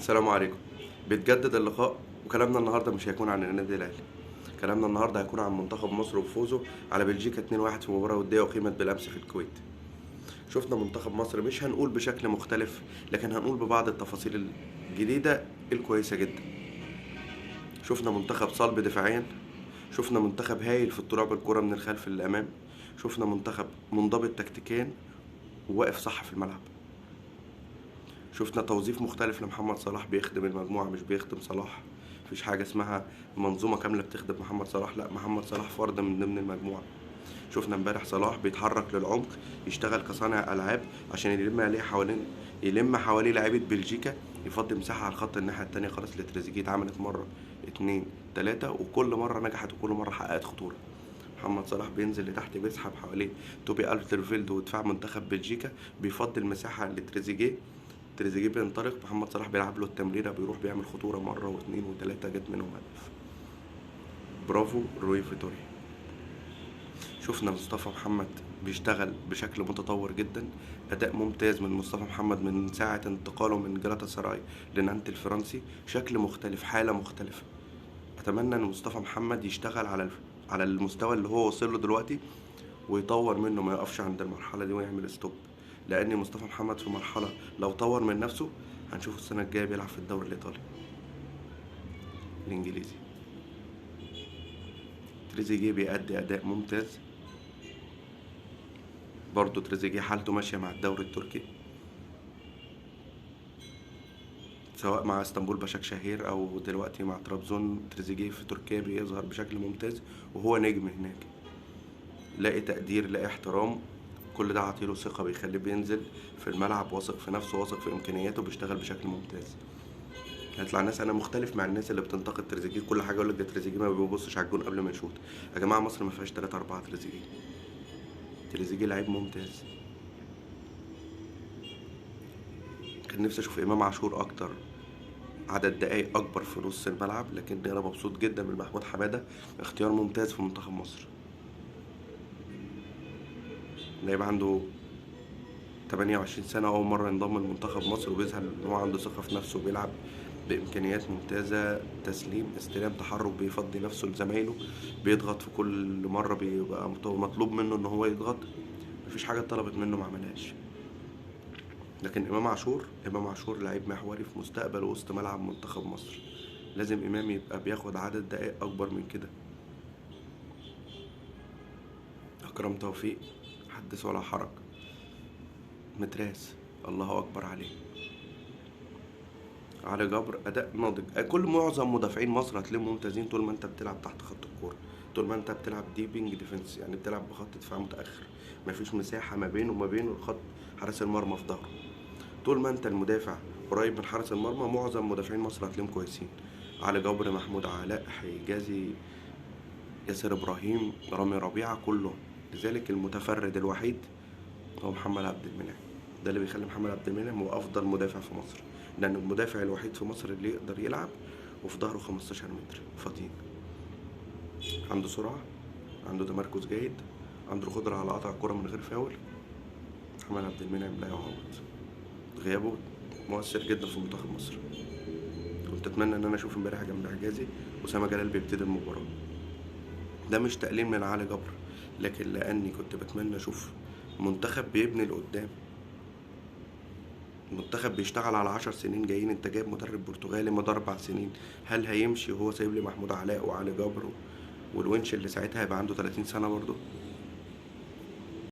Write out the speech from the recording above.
السلام عليكم. بيتجدد اللقاء، وكلامنا النهارده مش هيكون عن النادي الاهلي. كلامنا النهارده هيكون عن منتخب مصر وفوزه على بلجيكا 2-1 في مباراة وديه اقيمت بالامس في الكويت. شفنا منتخب مصر مش هنقول بشكل مختلف، لكن هنقول ببعض التفاصيل الجديدة الكويسة جدا. شفنا منتخب صلب دفاعيا، شفنا منتخب هايل في الطلوع بالكرة من الخلف للامام، شفنا منتخب منضبط تكتيكيا وواقف صح في الملعب. شفنا توظيف مختلف لمحمد صلاح، بيخدم المجموعة مش بيخدم صلاح. مفيش حاجة اسمها منظومة كاملة بتخدم محمد صلاح، لا، محمد صلاح فرد من ضمن المجموعة. شفنا امبارح صلاح بيتحرك للعمق، يشتغل كصانع ألعاب عشان يلم حواليه لعيبة بلجيكا، يفضي مساحة على الخط الناحية التانية خالص لتريزيجيه. اتعملت مرة 2 3 وكل مرة نجحت وكل مرة حققت خطورة. محمد صلاح بينزل لتحت، بيسحب حواليه توبي ألترفيلد ودفاع منتخب بلجيكا، بيفضي المساحة لتريزيجيه. تريزيجيه بينطلق، محمد صلاح بيلعب له التمريره، بيروح بيعمل خطورة مرة واثنين وثلاثة، جت منهم هدف. برافو روي فيتوريا. شفنا مصطفى محمد بيشتغل بشكل متطور جدا، اداء ممتاز من مصطفى محمد من ساعة انتقاله من جالاتا سراي لنانت الفرنسي، شكل مختلف، حاله مختلفة. اتمنى ان مصطفى محمد يشتغل على المستوى اللي هو وصل له دلوقتي ويطور منه، ما يقفش عند المرحلة دي ويعمل stop، لان مصطفى محمد في مرحلة لو طور من نفسه هنشوفه السنة الجاية بيلعب في الدوري الايطالي الانجليزي. تريزيجيه بيأدي اداء ممتاز برضو. تريزيجيه حالته ماشية مع الدوري التركي، سواء مع اسطنبول بشاك شهير او دلوقتي مع ترابزون. تريزيجيه في تركيا بيظهر بشكل ممتاز وهو نجم هناك، لاقي تقدير، لاقي احترام، كل ده عطيله ثقة، بيخليه بينزل في الملعب واثق في نفسه، واثق في امكانياته، بيشتغل بشكل ممتاز. هيطلع ناس، انا مختلف مع الناس اللي بتنتقد تريزيجيه كل حاجة، يقول لك ده تريزيجيه ما بيبصش على الجون قبل ما يشوط. يا جماعة مصر ما فيهاش 3 4 تريزيجيه. تريزيجيه لعيب ممتاز. كان نفسي اشوف امام عاشور اكتر، عدد دقايق اكبر في نص الملعب، لكن انا مبسوط جدا من محمود حمادة، اختيار ممتاز في منتخب مصر. لعيب عنده 28 سنة، أول مرة ينضم لمنتخب مصر، وبيظهر إن هو عنده ثقة في نفسه وبيلعب بإمكانيات ممتازة، تسليم، استلام، تحرك، بيفضي نفسه لزمايله، بيضغط في كل مرة بيبقى مطلوب منه إن هو يضغط، مفيش حاجة اتطلبت منه ما عملهاش. لكن إمام عاشور، إمام عاشور لعيب محوري في مستقبل وسط ملعب منتخب مصر، لازم إمام يبقى بياخد عدد دقايق أكبر من كده. أكرم توفيق حدث ولا حرج، متراس الله اكبر عليه. علي جبر اداء ناضج. كل معظم مدافعين مصر هتلاقيهم ممتازين طول ما انت بتلعب تحت خط الكورة، طول ما انت بتلعب deep-lying defense، يعني بتلعب بخط دفاع متاخر، مفيش مساحة ما بينه وما بين الخط حارس المرمى في ظهره. طول ما انت المدافع قريب من حارس المرمى معظم مدافعين مصر هتلاقيهم كويسين. علي جبر، محمود علاء، حجازي، ياسر ابراهيم، رامي ربيعة، كلهم. لذلك المتفرد الوحيد هو محمد عبد المنعم. ده اللي بيخلي محمد عبد المنعم هو افضل مدافع في مصر، لان المدافع الوحيد في مصر اللي يقدر يلعب وفي ظهره 15 متر فاضيين. عنده سرعة، عنده تمركز جيد، عنده قدره على قطع الكره من غير فاول. محمد عبد المنعم لا يعوض، غيابه مؤثر جدا في منتخب مصر. كنت اتمنى ان انا اشوف امبارح جنب حجازي اسامة جلال بيبتدي المباراة. ده مش تقليل من علي جبر، لكن لاني كنت بتمنى اشوف منتخب بيبني لقدام، منتخب بيشتغل على 10 سنين جايين. انت جايب مدرب برتغالي مدى 4 سنين، هل هيمشي وهو سايب لي محمود علاء وعلي جبر والونش اللي ساعتها هيبقى عنده 30 سنة برضه؟